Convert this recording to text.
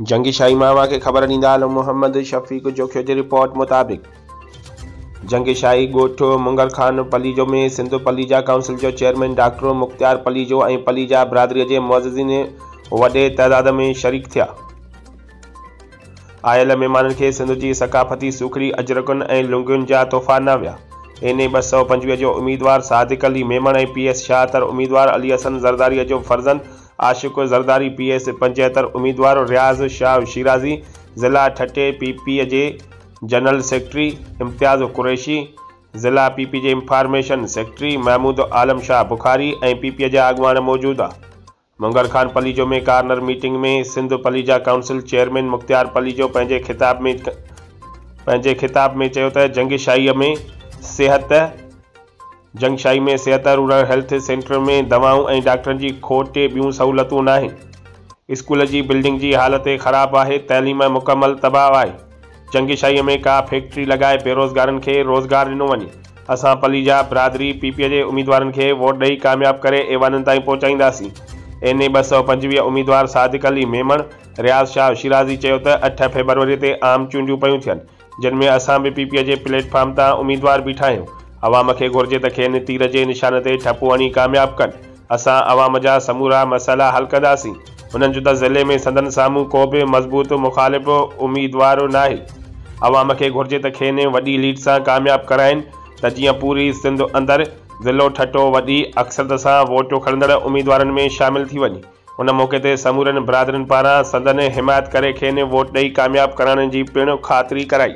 جنگي شاهي مان اوهان کي خبر ڏيندا هلون محمد شفيق جوکيو جي رپورٽ مطابق جنگي شاهي ڳوٺ منگر خان پليجو ۾ سنڌ پليجا ڪائونسل جو چيئرمين ڊاڪٽر مختيار پليجو ۽ پليجا برادري جي معززين وڏي تعداد ۾ شريڪ ٿيا. آيل مهمانن کي سنڌ جي ثقافتي سوکڙي اجرڪن ۽ لنگين جا تحفا ڏنا ويا. اين اي 225 جو اميدوار صادق علي ميمڻ ۽ پي ايس 76 اميدوار علي حسن زرداري جو فرزند عاشق زرداري پي ايس 75 اميدوار رياض شاهه شيرازي ضلع ٺٽي پي پي جي جنرل سيڪريٽري امتياز قريشي ضلع پي پي جي انفارميشن سيڪريٽري محمود عالم شاهه بخاري ۽ پي پي جا اڳواڻ موجود ها. Mangar Khan Palijo ۾ corner meeting ۾ Sindh Paleja council chairman Mukhtiar Palijo پنهنجي خطاب ۾ پنهنجي خطاب ۾ چيو ته جنگشاهي ۾ صحت جنگشاهي ۾ صحت رورل هيلٿ سينٽر ۾ دوائون ۽ ڊاڪٽرن جي کوٽ ٻيون سهولتون ناهن اسڪول جي بلڊنگ جي حالت خراب آهي تعليم مڪمل تباهه آهي جنگشاهي ۾ ڪا فيڪٽري لڳائي بيروزگارن کي روزگار ڏنو وڃي، اسان پليجا برادري پي پي جي اميدوارن کي ووٽ ڏئي ڪامياب ڪري ايوانن تائين پهچائينداسين، اين اي 225 اميدوار صادق علي ميمڻ، رياض شاهه شيرازي چيو ته اٺ فيبروري تي عام چونڊيون پيون ٿين، جن ۾ اسان به پي پي جي پليٽ فارم تان اميدوار بيٺا آهيون، عوام کي گهرجي ته کين تير جي نشان تي ٺپو هڻي ڪامياب ڪن. اسان عوام جا سمورا مسئلا حل ڪنداسين. هنن چيو ته ضلعي ۾ سندن سامهون ڪو به مضبوط مخالف اميدوار ناهي. عوام کي گهرجي ته کين وڏي ليڊ سان ڪامياب ڪرائين ته جيئن پوري سنڌ اندر ضلعو ٺٽو وڏي اڪثريت سان ووٽ کڻندڙ اميدوارن ۾ شامل ٿي وڃي. ان موقعي تي سمورن برادرين پاران سندن حمايت ڪري کين ووٽ ڏئي ڪامياب ڪرائڻ جي پڻ خاطري ڪرائي.